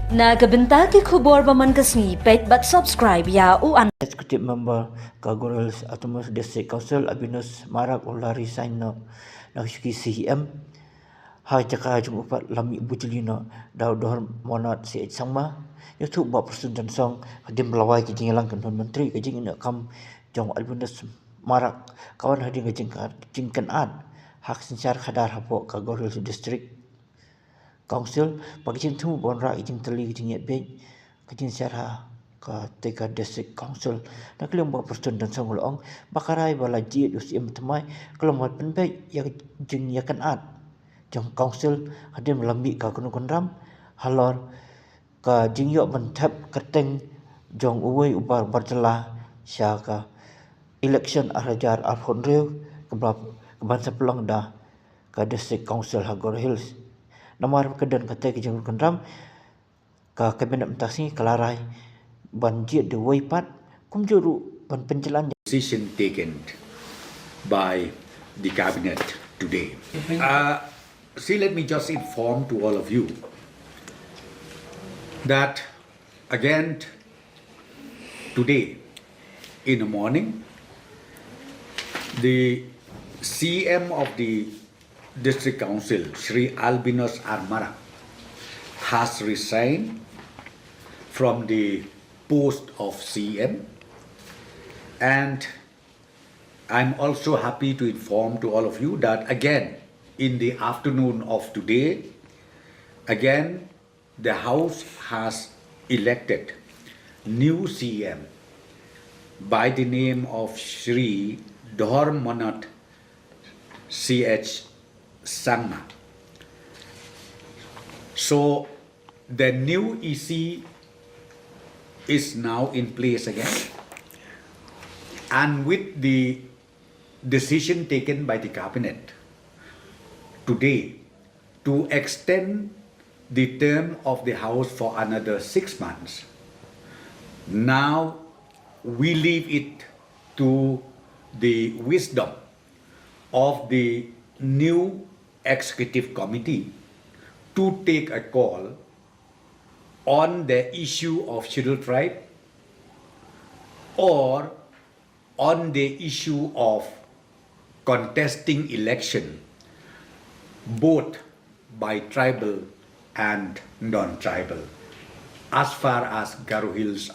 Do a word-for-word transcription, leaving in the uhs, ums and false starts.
Na ka bynta ki khubor ba man ka sngi, peit bad subscribe ïa u an. Executive Member ka Garo Hills Autonomous District Council Albinus Marak u la resign noh na ka shuki C E M ha ka jaka jong u pat la mih bujli noh da u Dhormonot C H Sangma. Ïathuh ba u Bah Prestone Tynsong hadien ba la wai ka jingïalang ka Myntri ka jingïakam jong u Albinus Marak ka wan hadien ka jingkynad ha ka synshar khadar hapoh ka Garo Hills District Council ba ka jingthmu ban rah ka jingtylli ka jingïaid beit ka jingshar ha katei ka District Council. Na ka liang u Bah Prestone Tynsong u la ong ba ka rai ba la jied u C E M thymmai ka long ban pynbeit ïa ka jingïakynad jong ka Council hadien ba la mih ka kynhun kynram halor ka jingïoh ban thep kyrteng jong uwei u bar bar jylla sha ka election ar hajar arphew hynriew kaba, kaban sa pynlong da ka District Council ha Garo Hills. Namar ba ka don katei ka jingkynram, ka Cabinet mynta ka sngi ka la rai ban jied da uwei pat, kumjuh ruh ban pynjlan ïa decision taken by the cabinet today. Uh, see, let me just inform to all of you that again today in the morning, the C M of the District Council, Shri Albinus R Marak, has resigned from the post of C M, and I'm also happy to inform to all of you that again in the afternoon of today, again the House has elected new C M by the name of Shri Dhormonot C H Sangma. So the new E C is now in place again, and with the decision taken by the cabinet today to extend the term of the House for another six months, now we leave it to the wisdom of the new executive committee to take a call on the issue of Scheduled Tribe or on the issue of contesting election both by tribal and non-tribal as far as Garo Hills